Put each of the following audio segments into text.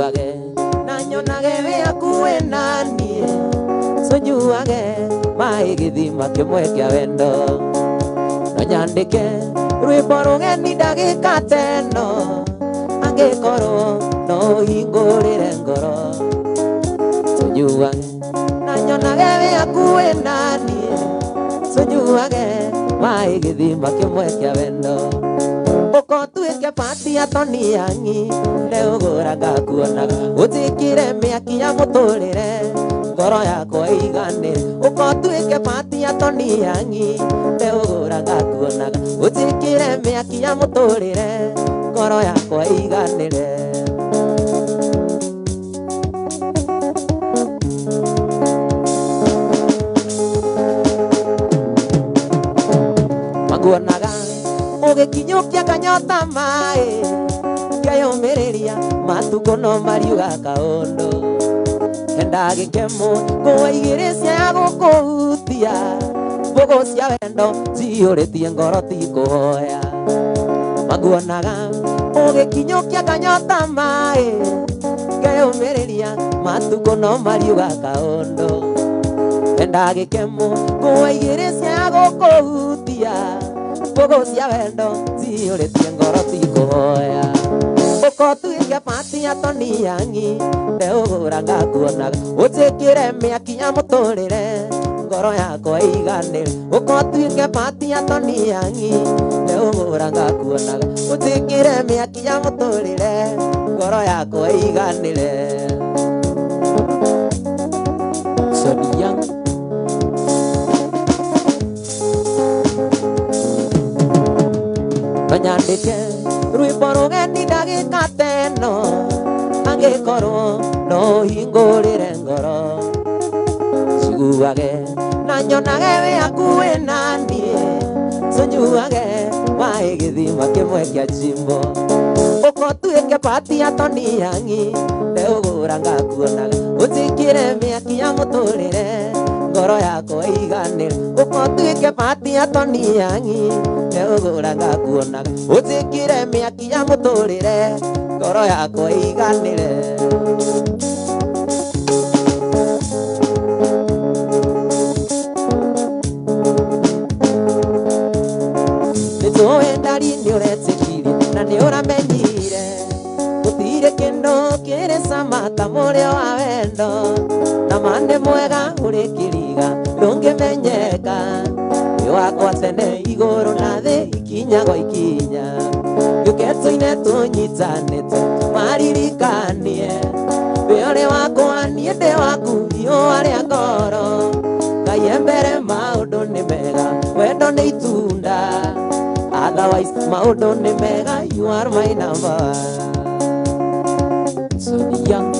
Tũnyuage na nyonage wĩ hakuhĩ na niĩ, tũnyuage maĩ gĩthima kĩmwe kĩa wendo. No nyandĩke rwĩmbo rũgeni ndagĩka teno, angĩkorwo no ũhingũrĩre ngoro. Tũnyuage na nyonage wĩ hakuhĩ na niĩ, tũnyuage maĩ gĩthima kĩmwe kĩa wendo. Ũkotuĩke pati ya Tony Yangi, ndeũgũra ngakuonaga, ũnjĩkĩre mĩaki ya mũtũrĩre, ngoro yakwa ĩiganĩre. Ũkotuĩke pati ya Tony Yangi, ndeũgũra ngakuonaga, ũnjĩkĩre mĩaki ya mũtũrĩre, ngoro yakwa ĩiganĩre. Maguonaga ũgĩkinyũkia kanyota maĩ, ngeyũmĩrĩria matukũ no mariuga kaũndũ. Ndagĩkemwo ngũa igĩrĩ cia gũkũhutia, mbũgũ cia wendo ciyũrĩtie ngoro ti kũhoya. Maguonaga ũgĩkinyũkia kanyota maĩ, ngeyũmĩrĩria matukũ no mariuga kaũndũ. Ndagĩkemwo ngũa igĩrĩ cia gũkũhutia, mbũgũ cia wendo ciyũrĩtie ngoro ti kũhoya. Ũkotuĩke pati ya Tony Yangi, ndeũgũra ngakuonaga, ũnjĩkĩre mĩaki ya mũtũrĩre, ngoro yakwa ĩiganĩre. Ũkotuĩke pati ya Tony Yangi, ndeũgũra ngakuonaga, ũnjĩkĩre mĩaki ya mũtũrĩre, ngoro yakwa ĩiganĩre. Tony Young. No nyandĩke rwĩmbo rũgeni ndagĩka teno, angĩkorwo no ũhingũrĩre ngoro. Ciguage na nyonage wĩ hakuhĩ na niĩ, tũnyuage maĩ gĩthima kĩmwe kĩa chimbo. Ũkotuĩke pati ya Tony Yangi, ndeũgũra ngakuonaga, ũnjĩkĩre mĩaki ya mũtũrĩre, ngoro yakwa ĩiganĩre. Ũkotuĩke pati ya Tony Yangi, ndeũgũra ngakuonaga, ũnjĩkĩre mĩaki ya mũtũrĩre, ngoro yakwa ĩiganĩre. Nĩnjũĩ ndari nĩũretĩkirie na nĩũramenyire, gũtirĩ kĩndũ kĩrĩ cama ta mũrĩo wa wendo, na ma nĩ mwega ũrĩ kĩriga ndũngĩmenyeka. Wĩ wakwa tene igũrũ na thĩ ikinya gwa ikinya, gĩũke tũine tũnyitanĩte maririkanie. Wĩ ũrĩ wakwa niĩ ndĩ waku riũa rĩa ngoro, Ngai e mbere maũndũ nĩ mega, wendo nĩ itunda, otherwise maũndũ nĩ mega, you are my number one. Tony Young.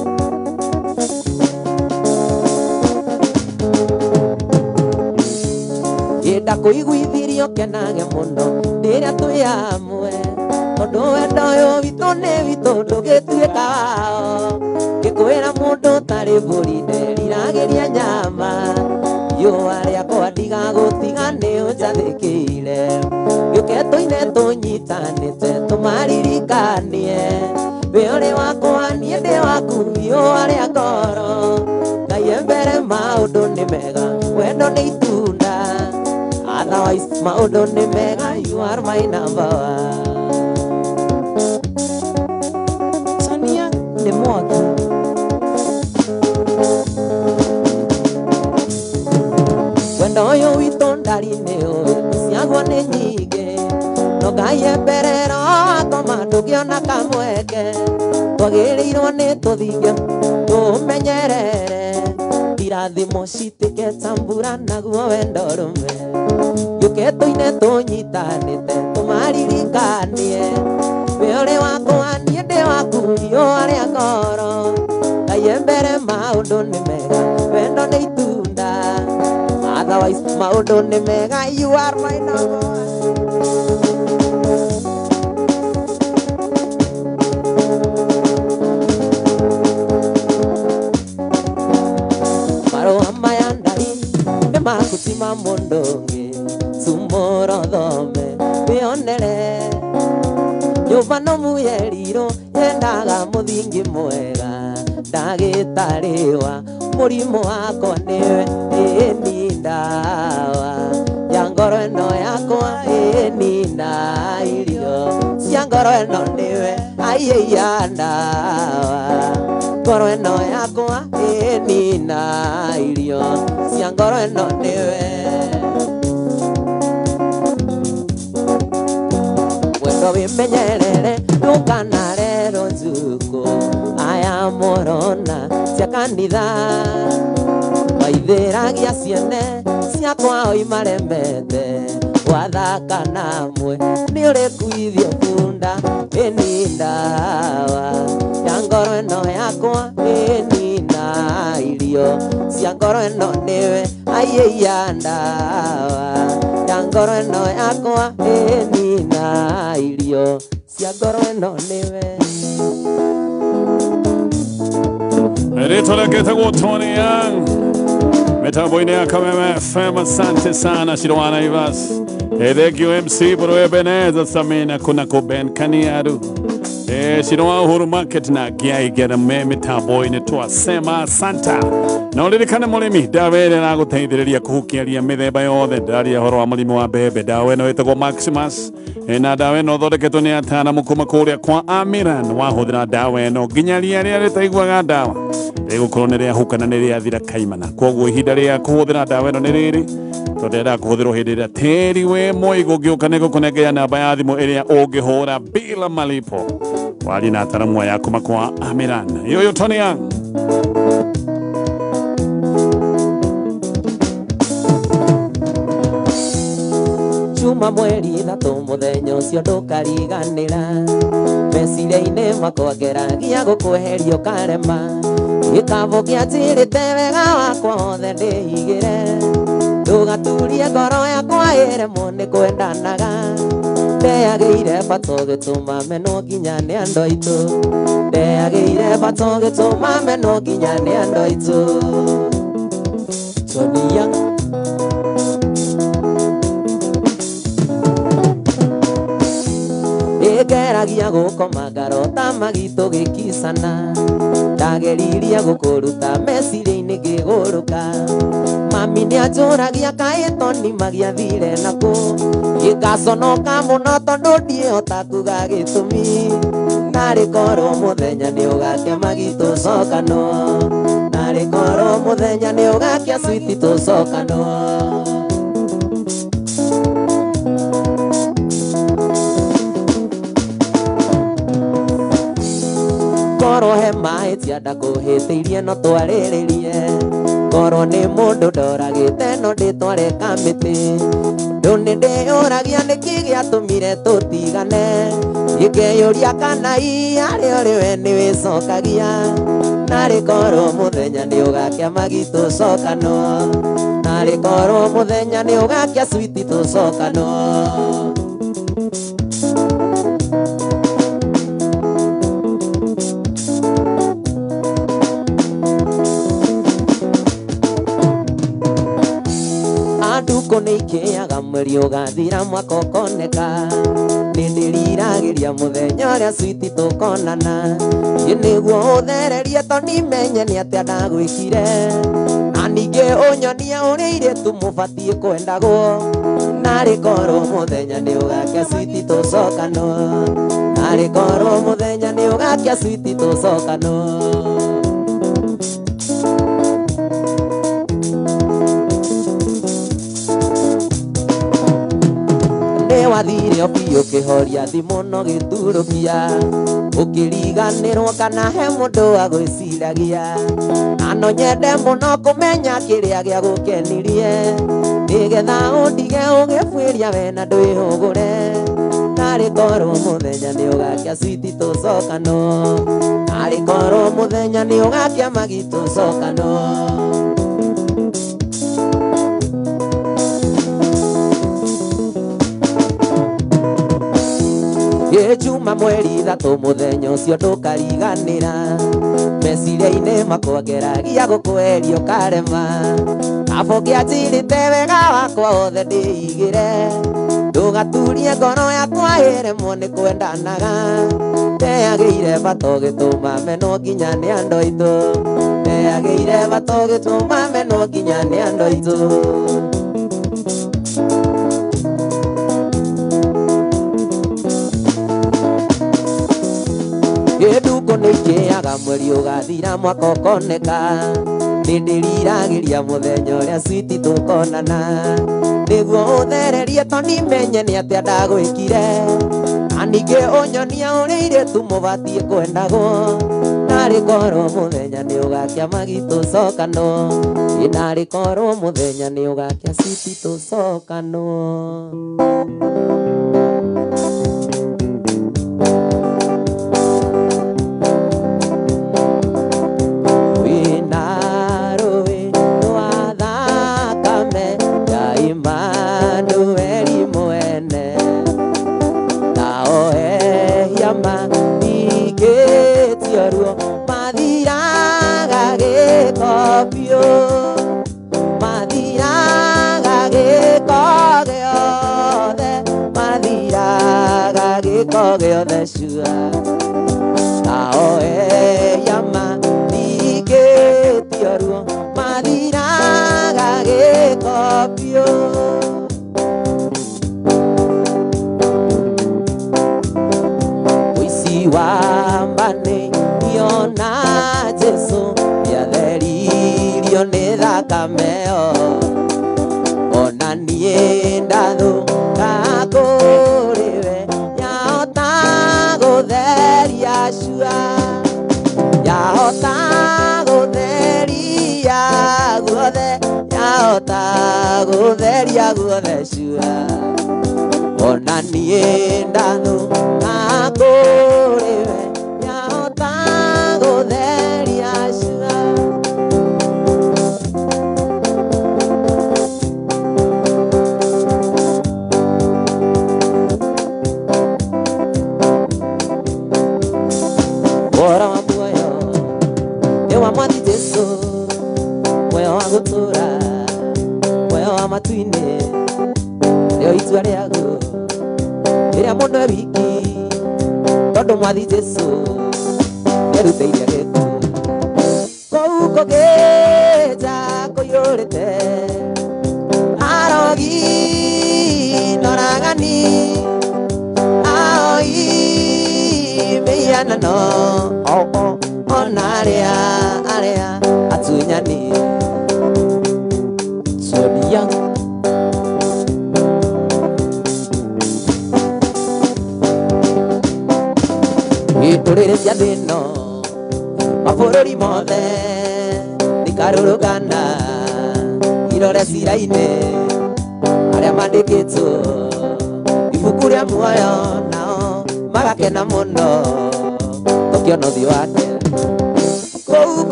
Ngĩenda kũiguithirio kenage mũno rĩrĩa twĩ hamwe, tondũ wendo ũyũ witũ nĩ witũ ndũgĩtuĩka wao. Ngĩkwĩra mũndũ ũtarĩ mbũri nderiragĩria nyama, riũa rĩakwa ndigagũtiga nĩ ũnjathĩkĩire. Gĩũke tũine tũnyitanĩte tũmaririkanie, wĩ ũrĩ wakwa niĩ ndĩ waku riũa rĩa ngoro. Ngai e mbere maũndũ nĩ mega, wendo nĩ itunda, otherwise maũndũ nĩ mega, you are my number one. Tony Young nĩ mwaki. Wendo ũyũ witũ ndari nĩ ũĩ ciaguo nĩ nyingĩ, no Ngai e mbere roakoma ndũngĩona kamweke. Twagĩrĩirwo nĩ tũthinge tũmenyerere, irathimo citĩke ta mbura naguo wendo rũme. Gĩũke tũine tũnyitanĩte tũmaririkanie, wĩ ũrĩ wakwa niĩ ndĩ waku riũa rĩa ngoro. Ngai e mbere maũndũ nĩ mega, wendo nĩ itunda, otherwise maũndũ nĩ mega, you are my number one. Marũa maya ndari nĩ maku ti ma mũndũ ũngĩ, cumũra ũthome wĩonere. Nyũmba nũmu yerirwo yendaga mũthingi mwega, Ndagĩtarĩ wa mũrimũ wakwa nĩwe ĩni ndawa ya ngoro ĩno yakwa ĩni na irio cia ngoro ĩno nĩwe aiya ndawa ngoro ĩno yakwa ĩni na irio cia ngoro ĩno nĩwe wendo wĩmenyerere ndũkanarerwo njuko aya morona cia kanitha maithĩragia ciene ciakwa oimaremete wathaka namwe nĩ ũrĩkuithio bunda ĩni ndawa ya ngoro ĩno yakwa ĩni na irio cia ngoro ĩno nĩwe aiya ndawa ya ngoro ĩno yakwa ĩni na irio cia ngoro ĩno nĩwe. Rĩtwa rĩake etagwo Tony Young mitambo-inĩ ya Kameme FM. Asante sana Shirwana Ivas. Thank you MC Bro Ebenezer Samina kunako Ben Kaniaru. Shirwa Uhuru Market na Giaigera me mitambo-inĩ twasema asanta. Na ũririkane mũrĩmi ndawa ĩrĩa ĩragũteithĩrĩria kũhukia mĩthemba yothe ndaria ũhoro wa mũrimũ wa mbembe ndawa ĩno ĩtagwo Maximus na ndawa ĩno ĩthondeketwo nĩ ataaramu kuma kũrĩa kwa Amiran. Wahũthĩra ndawa ĩno nginya ria rĩrĩa rĩtaiguaga ndawa rĩgũkorwo nĩ rĩahuka na nĩ rĩathira kaimana. Koguo ihinda rĩa kũhũthĩra ndawa ĩno nĩ rĩrĩ tondũ ĩrendaga kũhũthĩrwo hĩndĩ ĩrĩa tĩri wĩ mũigũ. Ũngĩũka nĩ ngũkũnengera namba ya thimũ ĩrĩa ũngĩhũra bila malipo warie na ataaramu aya kuma kwa Amiran. Yoyo Tony Young. Juma mweri ithatũ mũthenya ũcio ndũkariganĩra meciria-inĩ makwa ngeragia gũkweheria ũkarema gĩkabũ kĩanjĩrĩte wega wakwa wothe ndĩigĩre ndũgaturie ngoro yakwa ĩremwo nĩ kwendanaga ndeagĩire bata ũgĩtũma menwo nginya nĩ andũ aitũ ndeagĩire bata ũgĩtũma menwo nginya nĩ andũ aitũ. Tony Young. Ngeragia gũkoma ngarota magitũ gĩkicana ndageririe gũkũruta meciria-inĩ ngĩgũrũka mami nĩanjũragia kaĩ Tony magĩathire nakũ gĩgaconoka mũno tondũ ndiĩhota kuga gĩtũmi narĩ korwo mũthenya nĩ ũgakĩa magitũ cokanwo narĩ korwo mũthenya nĩ ũgakĩa switi tũcokanwo. Korwo he maĩ tianda kũhĩtĩirie no twarĩrĩrie korwo nĩ mũndũ ndoragĩte no ndĩtware kamĩtĩ ndũ nĩ ndĩyũragia nĩkĩ gĩatũmire tũtigane gĩkeyũria kana ii harĩa ũrĩ we nĩwĩcokagia narĩ korwo mũthenya nĩũgakĩa magitũ cokanwo narĩ korwo mũthenya nĩũgakĩa switi tũcokanwo. Andukũ nĩ ikĩaga mweri ũgathira mwaka ũkoneka nĩ ndĩriragĩria mũthenya ũrĩa switi tũkonana ĩ nĩguo ũthererie Tony menye nĩ atĩa ndagwĩkire na ningĩ ũnyonie ũrĩa airĩtu mũbatiĩ kwendagwo narĩ korwo mũthenya nĩ ũgakĩa switi tũcokanwo narĩ korwo mũthenya nĩ ũgakĩa switi tũcokanwo. Wathire o biũ ũkĩhoria thimũ no gĩturũkia ũkĩriganĩrwo kana he mũndũ agwĩciragia na no nyende mũno kũmenya kĩrĩa gĩagũkenirie nĩgetha ũndige ũgĩbuĩria we na ndwĩhũgũre narĩ korwo mũthenya nĩũgakĩa switi tũcokanwo narĩ korwo mũthenya nĩũgakĩa magi tũcokanwo. Juma mweri ithatũ mũthenya ũcio ndũkariganĩra meciria-inĩ makwa ngeragia gũkweheria ũkarema Kabo ngĩanjirĩte wega wakwa wothe ndĩigĩre ndũgaturie ngoro yakwa ĩremwo nĩ kwendanaga ndeagĩire bata ũgĩtũma menwo nginya nĩ andũ aitũ ndeagĩire bata ũgĩtũma menwo nginya nĩ andũ aitũ. Gĩndungo nĩikĩaga mweri ũgathira mwaka ũkoneka nĩndĩriragĩria mũthenya ũrĩa switi tũkonana nĩguo ũthererie tondũ menye nĩ atĩa ndagwĩkire na ningĩ ũnyonia ũrĩa airĩtu mũbatiĩ kwendagwo narĩ korwo mũthenya nĩ ũgakĩa magitũcokanwo ĩ narĩ korwo mũthenya nĩ ũgakĩa switi tũcokanwo.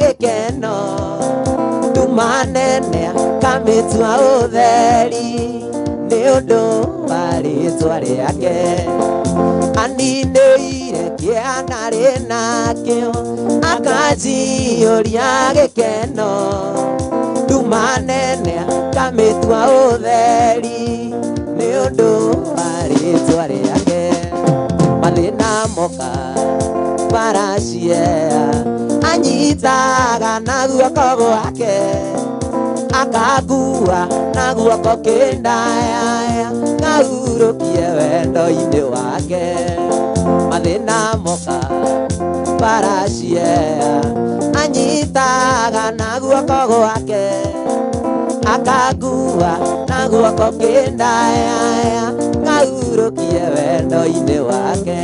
gĩkeno nduma nene akamĩtua ũtheri nĩ ũndũ wa rĩtwa rĩake aninĩire kĩeha ndarĩ nakĩo akanjiyũria gĩkeno nduma nene akamĩtua ũtheri nĩ ũndũ wa rĩtwa rĩake mathĩna moka paraciea anyitaga na guoko gwake akangua na guoko kĩndaya ngahurũkie wendo-inĩ wake mathĩna moka paraciea anyitaga na guoko gwake akangua na guoko kĩndaya ngahurũkie wendo-inĩ wake.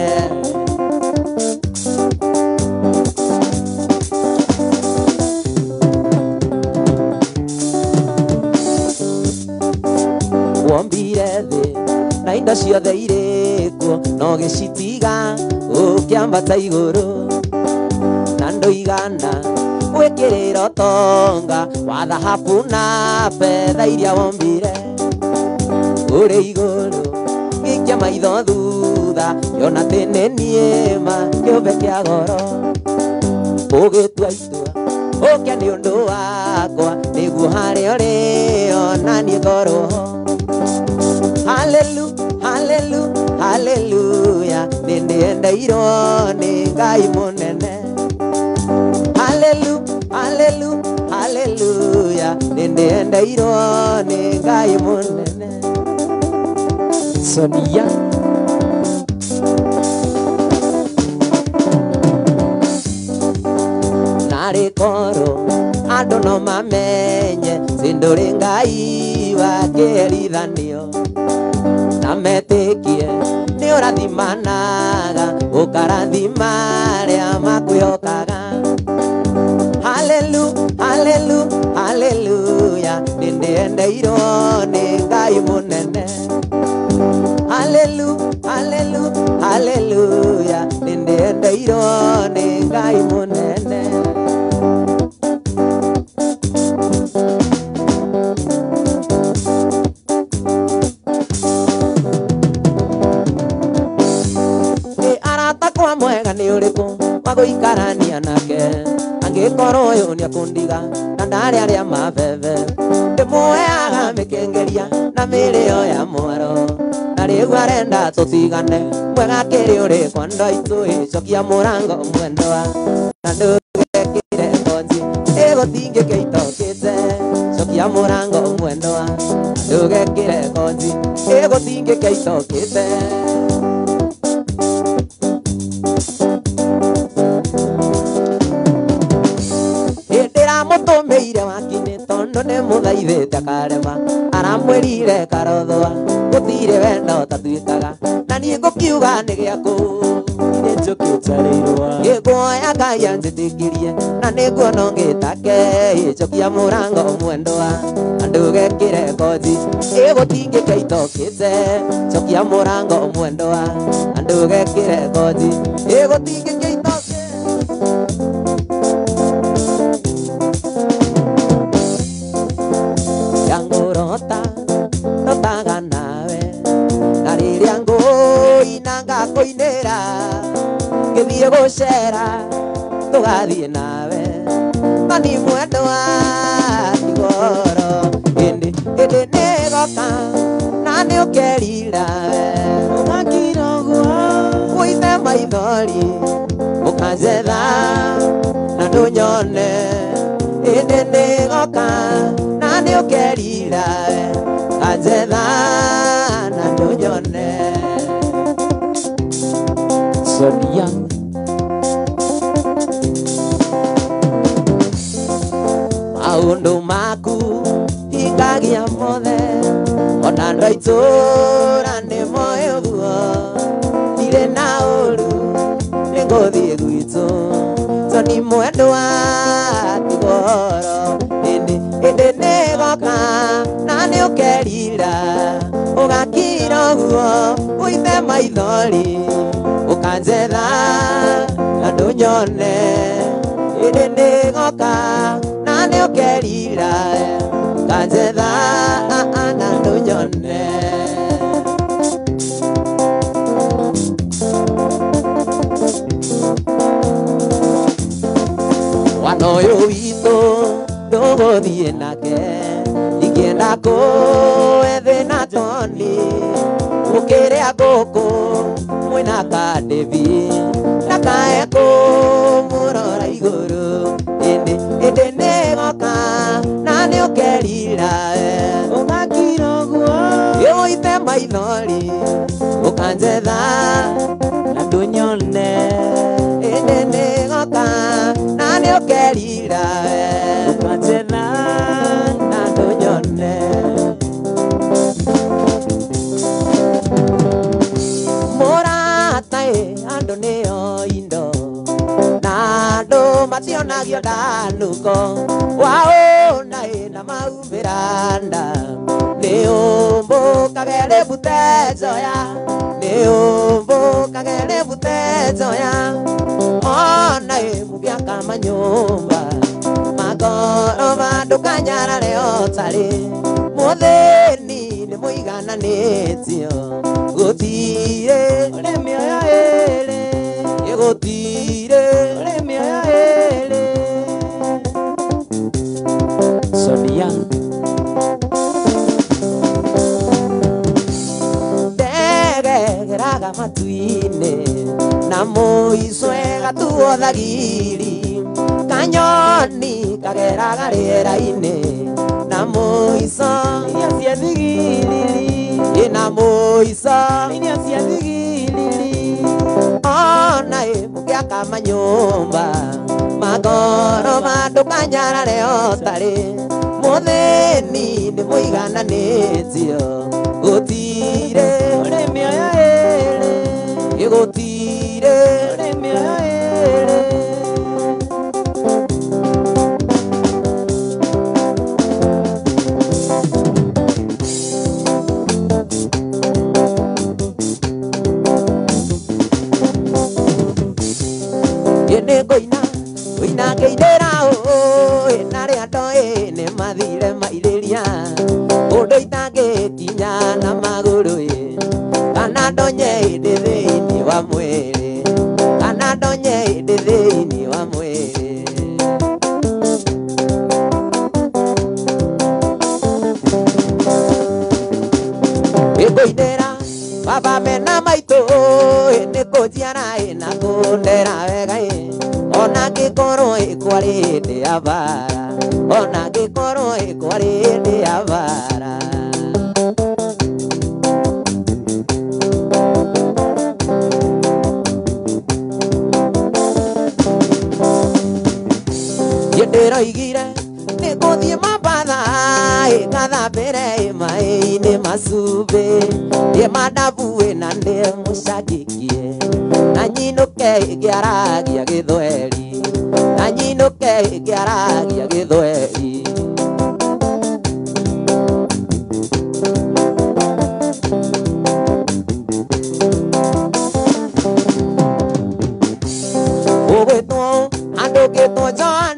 Wombire thĩ na indo ciothe irĩ kuo no gĩcitiga ũkĩambata igũrũ na ndũigana gwĩkĩrĩra ũtonga wa thahabu na betha iria wombire ũrĩ igũrũ ngĩikia maitho thutha ngĩona atĩ nĩ niĩ ma kĩũmbe kĩa goro ũgĩtua itua ũke nĩ ũndũ wakwa nĩguo harĩa ũrĩ ona niĩ ngorwo ho. Hallelujah, hallelujah, hallelujah, nĩndĩendeirwo nĩ Ngai mũnene. Hallelujah, hallelujah, hallelujah, nĩndĩendeirwo nĩ Ngai mũnene. Sonia Narĩ korwo andũ no mamenye tindũrĩ Ngai wa kĩherithanio na metĩkie nĩ ũrathimanaga ũkarathima arĩa makwĩhokaga. Hallelujah, hallelujah, hallelujah, nĩndĩendeirwo nĩ Ngai mũnene. Hallelujah, hallelujah, hallelujah, nĩndĩendeirwo nĩ Ngai mũnene. Kwa mwega nĩ ũrĩkũ wa gũikarania nake angĩkorwo ũyũ nĩakũndiga na ndarĩ arĩa mabebe ndĩmuoyaga mĩkĩngĩria na mĩrĩo ya mwaro na rĩu arenda tũtigane mwega kĩrĩ ũrĩkũ andũ aitũ ĩcokia mũrango mwendwa na ndũgekĩre ngonzi ĩgũtingĩke itokĩte cokia mũrango mwendwa ndũgekĩre ngonzi ĩgũtingĩke itokĩte. Mũtũmĩire wakinĩ tondũ nĩ mũthaithĩte akarema aramwĩrire karothwa gũtirĩ wendo ũtatuĩkaga na niĩ ngũkiuga nĩ gĩaku nĩ njũkĩ ũtarĩirwo ngĩkuoya Ngai anjĩtĩkĩrie na nĩnguona ũngĩtake ĩcokia mũrango mwendwa na ndũgekĩre ngothi ĩgũtingĩke itokĩte cokia mũrango mwendwa na ndũgekĩre ngothi ĩgũtingĩke itokĩte. Ngũrota ndotaga nawe na rĩrĩa ngũina ngakũinĩra ngĩthiĩ gũcera tũgathiĩ nawe mani mwendwa tigoro ĩndĩ ĩndĩ nĩgoka na nĩũkerira ũgakira ũguo ũite maithori ũkanjetha na ndũnyone ĩndĩ nĩgoka na nĩũkerira kanjetha na ndũnyone. Sonia maũndũ maku hingagia mothe ona andũ a itũũra nĩmoĩ ũguo ndirĩ na ũru nĩngũthiĩ gwitũ Toni mwendwa tigoro ĩndĩ ĩndĩ nĩgoka na nĩũkerira ũgakira ũguo ũite maithori ũkanjetha na ndũnyone Ĩndĩ nĩgoka na nĩũkerira kanjetha na ndũnyone. Mwana ũyũ witũ ndũgũthiĩ nake ingĩenda kũethe na Toni ũkĩrĩa gũkũ mwĩna Kandebi na kae kũmũrora igũrũ ĩndĩ ĩndĩ nĩgoka na nĩũkerira Ũgakira ũguo ĩũite maithori ũkanjetha na ndũnyone. Ĩndĩ nĩgoka na nĩũkerira Ũkanjetha na ndũnyone. Mũrata ĩ andũ nĩo indo na andũ mationagio ndanuko waũna ĩ na maumĩra nda nĩũmbũkage rĩbute njoya nĩũmbũkage rĩbute njoya ona ĩ mũgĩaka manyũmba magoroba ndũkanyarare otarĩ mũthĩni nĩ mũigananĩtio gũtirĩ Ũrĩ mĩoyo ĩĩrĩ. Gũtirĩ Ũrĩ mĩoyo ĩĩrĩ. Sonia. Ndegegeraga matu-inĩ na mũico ĩgatuo thagiri kanyoni kageraga rĩera-inĩ na mũico Iria cia thigiriri. Ĩna mũico Iria cia thigiriri. Ona ĩ mũgĩaka manyũmba magoroba ndũkanyarare otarĩ mũthĩni nĩ mũigananĩtio gũtirĩ Ũrĩ mĩoyo ĩĩrĩ. Gũtirĩ Ũrĩ mĩoyo ĩĩrĩ. Nĩngũina ngũina ngĩinĩra ũũ na arĩa ndoĩ nĩ mathire mairĩria kũndũ itangĩkinya na magũrũ ĩ kana ndonye ĩndĩ thĩinĩ wa mwĩrĩ kana ndonye ĩndĩ thĩinĩ wa mwĩrĩ. Ngũinĩra baba mena maitũ nĩ kũnjiara ĩ na kũndera wega ĩ ona ngĩkorwo ĩ kwarĩ hĩndĩ ya mbara ona ngĩkorwo ĩ kwarĩ hĩndĩ ya mbara. Niĩ ndĩroigire nĩ ngũthiĩ Mombatha ĩ ngathambĩre ĩ maĩ-inĩ macumbĩ ndĩe mandabu ĩ na ndĩe mũcangĩkie na nyinũke ngĩaragia gĩthweri na nyinũke ngĩaragia gĩthweri. Ũgwĩtwo andũ ngĩtwo John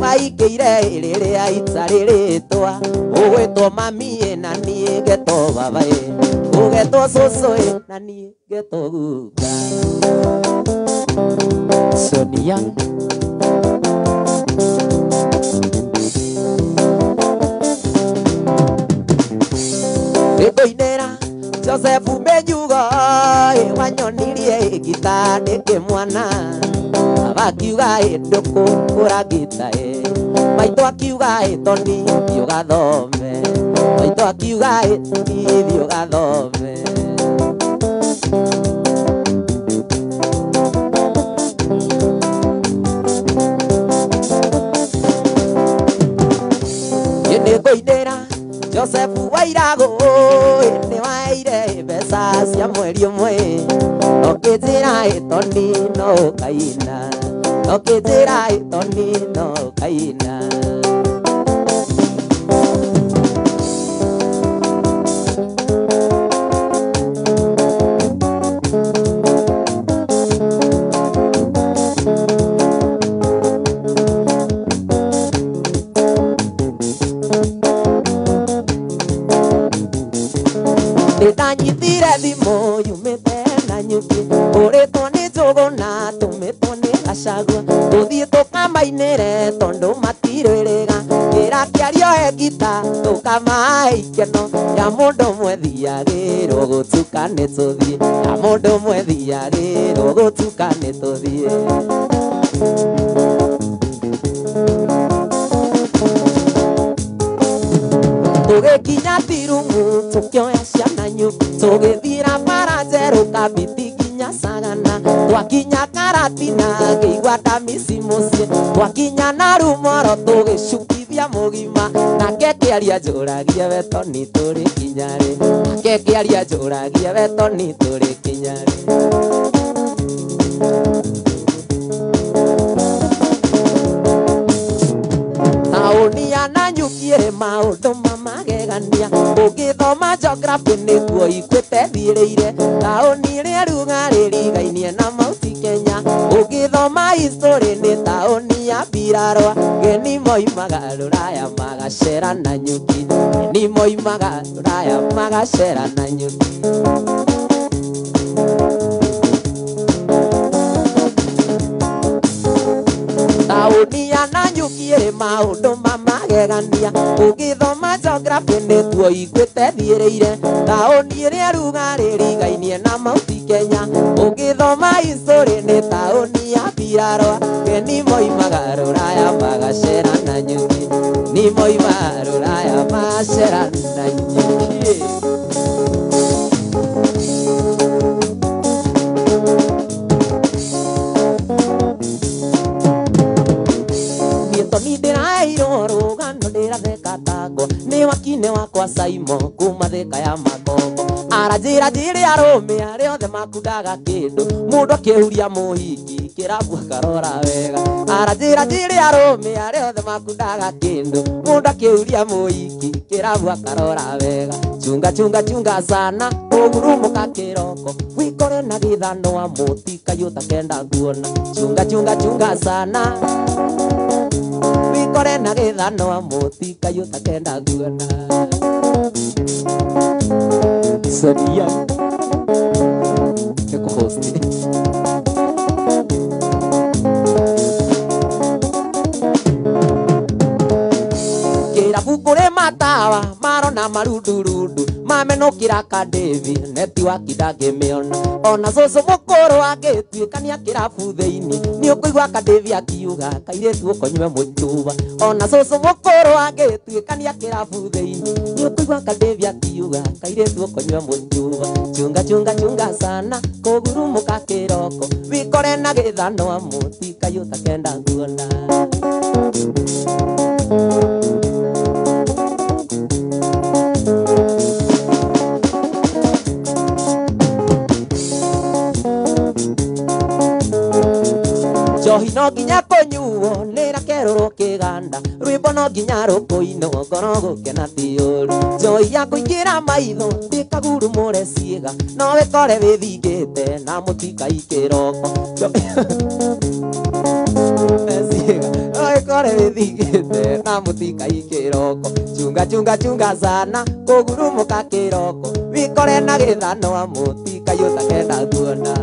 waikĩire rĩrĩa itarĩ rĩtwa ũgwĩtwo mami na niĩ ngetwo baba ũgetwo cũcũ na niĩ ngetwo guka. Sonia. Ngũinĩra Joseph Menyugo wanyonirie ngita ndĩ mwana baba akiuga ĩ ndũkũgũra ngita ĩ maitũ akiuga ĩ Toni thiĩ ũgathome maitũ akiuga ĩ Toni thiĩ ũgathome. Nĩngũinĩra Joseph Wairagũ nĩ waheire mbeca cia mweri ũmwe ũkĩnjĩra ĩ Toni no ũkaina ũkĩnjĩra ĩ Toni no ũkaina. Ndanyitire thimũ yumĩte na nyuki ũrĩtwo nĩ Njũgũna tũmĩtwo nĩ Gachagua tũthiĩ tũkamainĩre tondũ matirĩrĩga kĩra kĩario he ngita tũkamahe ikeno ya mũndũ mwethiagĩrwo gũtuka nĩ tũthiĩ ya mũndũ mwethiagĩrwo gũtuka nĩ tũthiĩ. Tũgĩkinya Tirumu tũkĩoya ciana nyuki tũgĩthira bara njerũ Kabiti nginya Sagana twakinya Karatina ngĩigua ndamici mũciĩ twakinya Narumoro tũgĩcukithia mũgima nake kĩaria njũragia we Toni tũrĩ kinya rĩ nake kĩaria njũragia we Toni tũrĩ kinya rĩ. Taũni ya Nanyuki ĩrĩ maũndũ ma magegania ũngĩthoma geography nĩguo ikuĩte thiĩrĩire taũni ĩrĩa rugarĩ rĩrigainie na Mount Kenya ũngĩthoma history nĩ taũni ya Mbirarwa geni moimaga rũraya magacera Nanyuki geni moimaga rũraya magacera Nanyuki. Taũni ya Nanyuki ĩrĩ maũndũ ma magegania ũngĩthoma geography nĩguo iguĩte thiĩrĩire taũni ĩrĩa rugarĩ rĩrigainie na Mount Kenya ũngĩthoma history nĩ taũni ya Mbirarwa geni moimaga rũraya magacera Nanyuki ni moimaga rũraya magacera Nanyuki. Toni ndĩraheirwo rũgano ndĩratheka tango nĩ wakine wakwa Saimo kuma Thika ya Makongo aranjĩra njĩre arũme arĩa othe makundaga kĩndũ mũndũ akĩhuria mũhiki kĩrabu akarora wega aranjĩra njĩre arũme arĩa othe makundaga kĩndũ mũndũ akĩhuria mũhiki kĩrabu akarora wega chunga chunga chunga sana ũgurumũka kĩroko wikore na gĩthanwa mũtikaiyũ takenda kuona chunga chunga chunga sana wikore na gĩthanwa mũtikaiyũ takenda kuona. Sonia nĩkũhosti. Kĩrabu kũrĩ matawa marona marundurundu mamenũkĩra Kadevi netiwaki ndangĩmĩona ona cũcũ mũkũrũ angĩtuĩkania kĩrabu thĩinĩ nĩũkũigua Kadevi akiuga kairĩtu ũkonyue mũcuba ona cũcũ mũkũrũ angĩtuĩkania kĩrabu thĩinĩ nĩũkũigua Kadevi akiuga kairĩtu ũkonyue mũcuba chunga chunga chunga sana kũgurumũka kĩroko wikore na gĩthanwa mũtikaiyũ takenda kuona. Njohi no nginya kũnyuo nĩrakerũrwo kĩganda rwĩmbo no nginya rũkũinwo ngoro gũkena ti ũru njohi ya kũingĩra maitho ndĩkagurumũre ciĩga no wĩkore wĩthingĩte na mũtikai kĩroko no wĩkore wĩthingĩte na mũtikai kĩroko chunga chunga chunga sana kũgurumũka kĩroko wĩkore na gĩthanwa mũtikai ũtakenda kuona.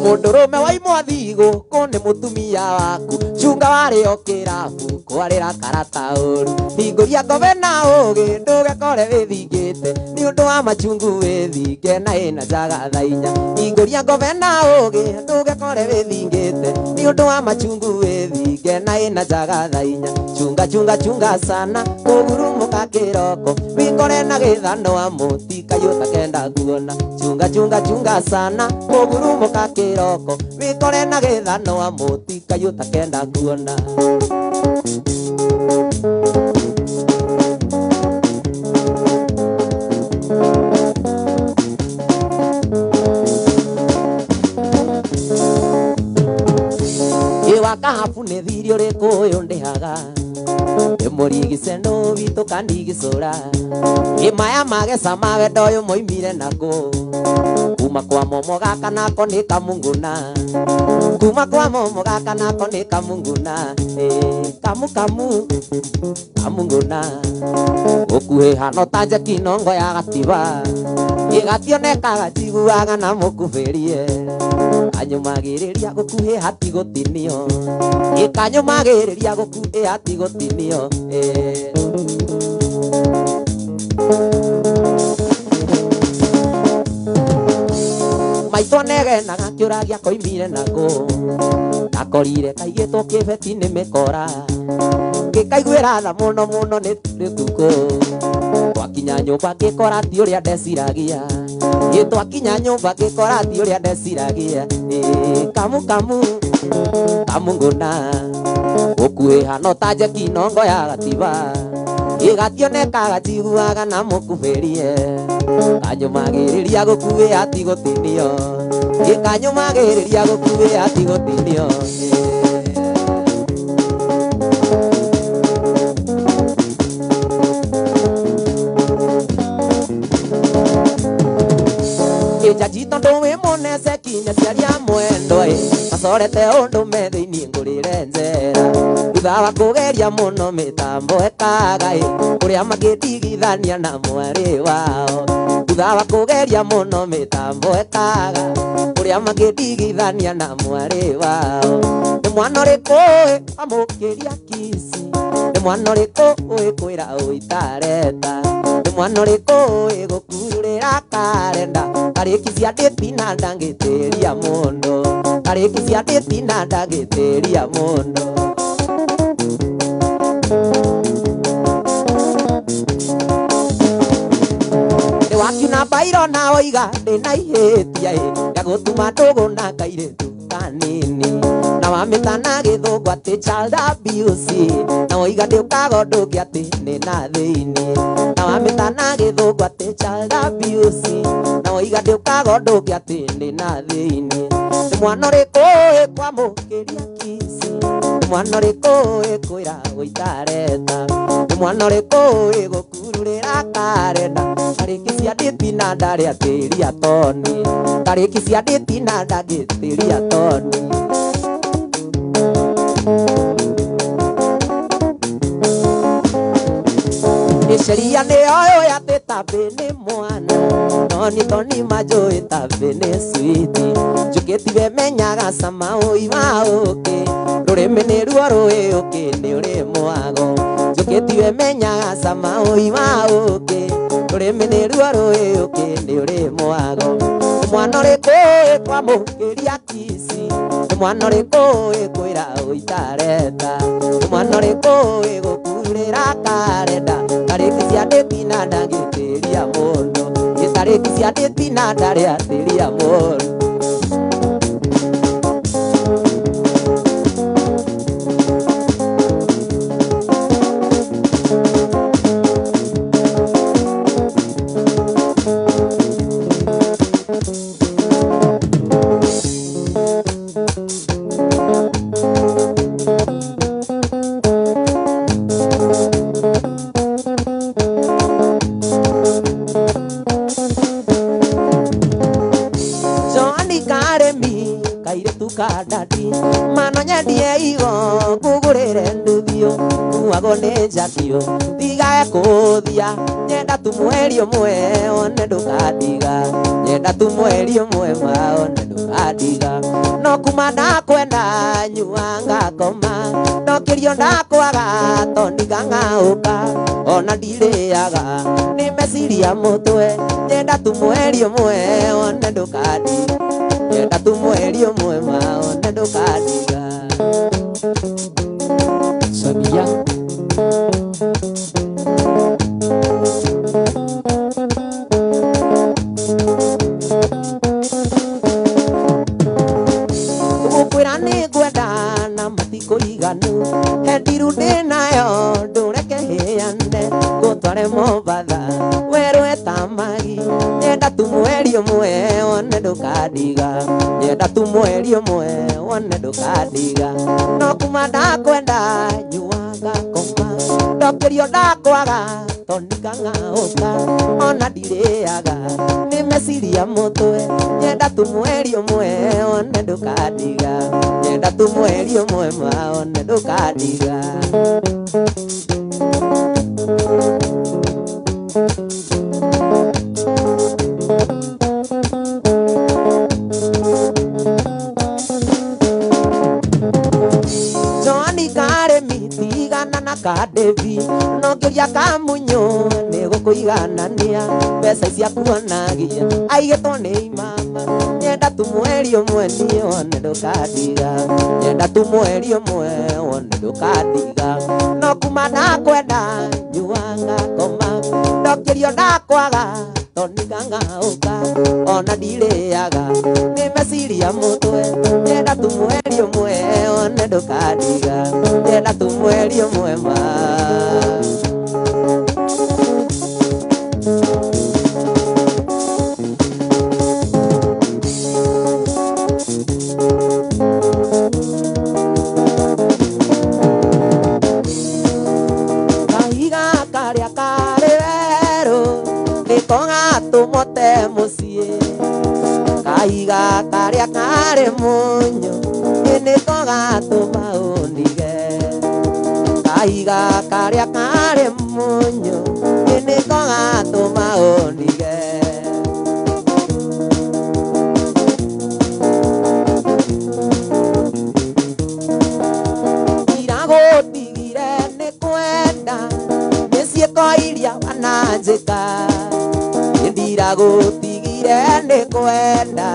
Mũndũrũme waimwo thigũkũ nĩ mũtumia waku chunga warĩo kĩrabu kwarĩra karata ũru hingũria ngove na ũgĩ ndũgekore wĩthingĩte nĩ ũndũ wa machungu wĩthinge na ĩna njaga thaa inya hingũria ngove na ũgĩ ndũgekore wĩthingĩte nĩ ũndũ wa machungu wĩthinge na ĩna njaga thaa inya chunga chunga chunga sana kũgurumũka kĩroko wikore na gĩthanwa mũtikaiyũ takenda kuona chunga chunga chunga sana kũgurumũka kĩroko wikore na gĩthanwa mũtikaiyũ takenda kuona. Kahabu nĩ thiri ũrĩkũ ũyũ ndĩhaga ndĩmũrigice nũ witũ kandigicũra ĩ maya mageca ma wendo ũyũ moimire nakũ Kuma kwa momo gaka nako nĩ kamunguna kuma kwa momo gaka nako nĩ kamunguna kamu kamu kamunguna gũkuhĩha no ta njeki nongo ya gatiba gĩgationekaga njiguaga na mũkubĩrie kanyũmagĩrĩria gũkuhĩha ti gũtinio gĩkanyũmagĩrĩria gũkuhĩha ti gũtinio Maitũ anegenaga kĩũragia koimire nakũ ndakorire kaigĩtwo kĩbeti nĩ mĩkora gĩkaiguĩra tha mũno mũno nĩ rĩtukũ twakinya nyũmba ngĩkora ti ũrĩa ndeciragia gĩtwakinya nyũmba ngĩkora ti ũrĩa ndeciragia kamu kamu kamunguna gũkuhĩha no ta njeki nongo ya gatiba gĩgationekaga njiguaga na mũkubĩrie kanyũmagĩrĩria gũkuhĩha ti gũtinio gĩkanyũmagĩrĩria gũkuhĩha ti gũtinio Ĩnjanji tondũ wĩ mũnece kinya ciaria mwendo macorete ũndũ me thĩinĩ ngũrĩre njera thutha wa kũgeria mũno mĩtambo ĩkaga ũrĩa mangĩtigithania na mwarĩ wao thutha wa kũgeria mũno mĩtambo ĩkaga ũrĩa mangĩtigithania na mwarĩ wao nĩ mwana ũrĩkũ amũkĩria kici nĩ mwana ũrĩkũ ũĩ kwĩra ũitareta nĩ mwana ũrĩkũ ũĩ gũkururĩra karenda tarĩki cia ndĩti na ndangĩtĩria mũndũ tarĩki cia ndĩti na ndangĩtĩria mũndũ Nĩ wakiuna mbairo na woiga ndĩna ihĩtia ya gũtuma ndũgũ na kairĩtu kanini na wamĩta na gĩthũngũ atĩ child abuse na woiga ndĩũkaga ũndũ ũngĩ atĩ nĩ na thĩinĩ na wamĩta na gĩthũngũ atĩ child abuse na woiga ndĩũkaga ũndũ ũngĩ atĩ nĩ na thĩinĩ nĩ mwana ũrĩkũ ũĩ kwamũkĩria kici nĩ mwana ũrĩkũ ũĩ kwĩra ũitareta nĩ mwana ũrĩkũ ũĩ gũkururĩra karenda tarĩki cia ndĩti na ndarĩatĩria toni tarĩki cia ndĩti na ndangĩtĩria toni Sheria nĩ oyo atĩ tambĩ nĩ mwana noni toni manjũĩ tambĩ nĩ switi njũkĩ tiwe menyaga cama ũi wa ũkĩ rũrĩmĩ nĩruo rũĩ ũkĩ nĩ ũrĩ mwago njũkĩ tiwe menyaga cama ũi wa ũkĩ rũrĩmĩ nĩruo rũĩ ũkĩ nĩ ũrĩ mwago nĩ mwana ũrĩkũ ũĩ kwamũkĩria kici nĩ mwana ũrĩkũ ũĩ kwĩra ũitareta nĩ mwana ũrĩkũ ũĩ gũkururĩra karenda tarĩki cia ndĩti na ndangĩtĩria mũndũ tarĩki cia ndĩti na ndarĩatĩria mũndũ Njakio tiga kũthia nyenda tu mweri ũmwe one ndũkandiga nyenda tu mweri ũmwe ma one ndũkandiga no kuma ndakwenda nyua ngakoma ndokĩrio ndakwaga toni ngang'aũka ona ndirĩaga nĩ meciria mũtwe nyenda tu mweri ũmwe one ndũkandiga nyenda tu mweri ũmwe ma one ndũkandiga Sonia Gũkwĩra nĩ ngwenda na matikũiganu he ndiru ndĩnayo ndũreke hĩane ngũtware Mombatha werũ etamagi nyenda tu mweri ũmwe wone ndũkandiga nyenda tu mweri ũmwe wone ndũkandiga no kuma ndakwenda nyua ngakoma Ndokĩrio ndakwaga tonikang'aũka ona ndirĩaga nĩ meciria mũtwe nyenda tu mweri ũmwe one ndũkandiga nyenda tu mweri ũmwe ma one ndũkandiga. Joani karĩmi tigana na kadevi no ngĩria kamunyo nĩ gũkũiganania mbeca icia kuonagia aigĩtwo nĩ imama nyenda tu mweri ũmwe niĩ one ndũkandiga nyenda tu mweri ũmwe one ndũkandiga no kuma ndakwenda nyuaga ngoma ndokĩrio ndakwaga tonikang'aũka ona ndirĩaga nĩ meciria mũtwe nyenda tu mweri ũmwe one ndũkandiga nyenda tu mweri ũmwe ma. Kahiga karĩa karĩ werũ nĩko gatũmote mũciĩ kahiga karĩa karĩ mũnyũ nĩko gatũma ũndige kahiga karĩa karĩ mũnyũ nĩko gatũma ũndige. Ndiragũtigire nĩ kwenda nĩ ciĩko iria wananjĩka ndiragũtigire nĩ kwenda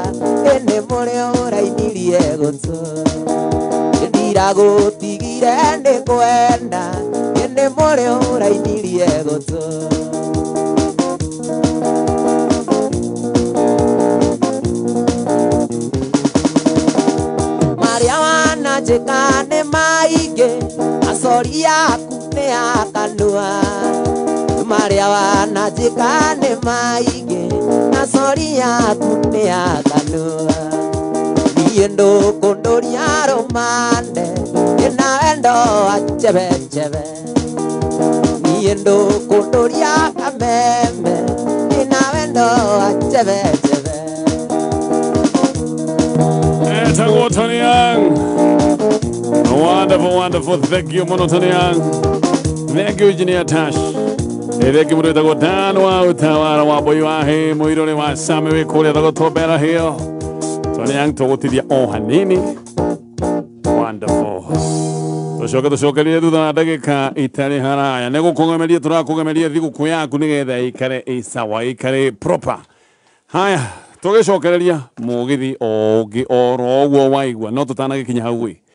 nĩ mũrĩo ũrainirie gũtũ ndiragũtigire nĩ kwenda nĩ mũrĩo ũrainirie gũtũ. Marĩa wananjĩka nĩ maingĩ acori yaku nĩ ya kanua marĩa wananjĩka nĩ maingĩ acori yaku nĩ ya kanua niĩ ndũkũndũria rũmande ndĩna wendo wa chebechebe niĩ ndũkũndũria kameme ndĩna wendo wa chebechebe. Etagwo Tony Young. Wonderful, wonderful. Thank you muno Tony Young. Thank you Engineer Tash. Thank you muno etagwo Dan wa utawara wa boy wa he muirore wa Sami we kũrĩa thogotobera hiyo. Tony Young tũgũtithia o hanini. Wonderful. Tũcoke tũcokerie thutha wa ndagĩka itarĩ haraya nĩ gũkũgemeria tũrakũgemeria thigũkũ yaku nĩgetha ĩikare ĩ sawa ĩikare proper. Haya tũgĩcokereria mũgithi o ũngĩ oro ũguo waigua no tũtanagĩkinya hau ĩ.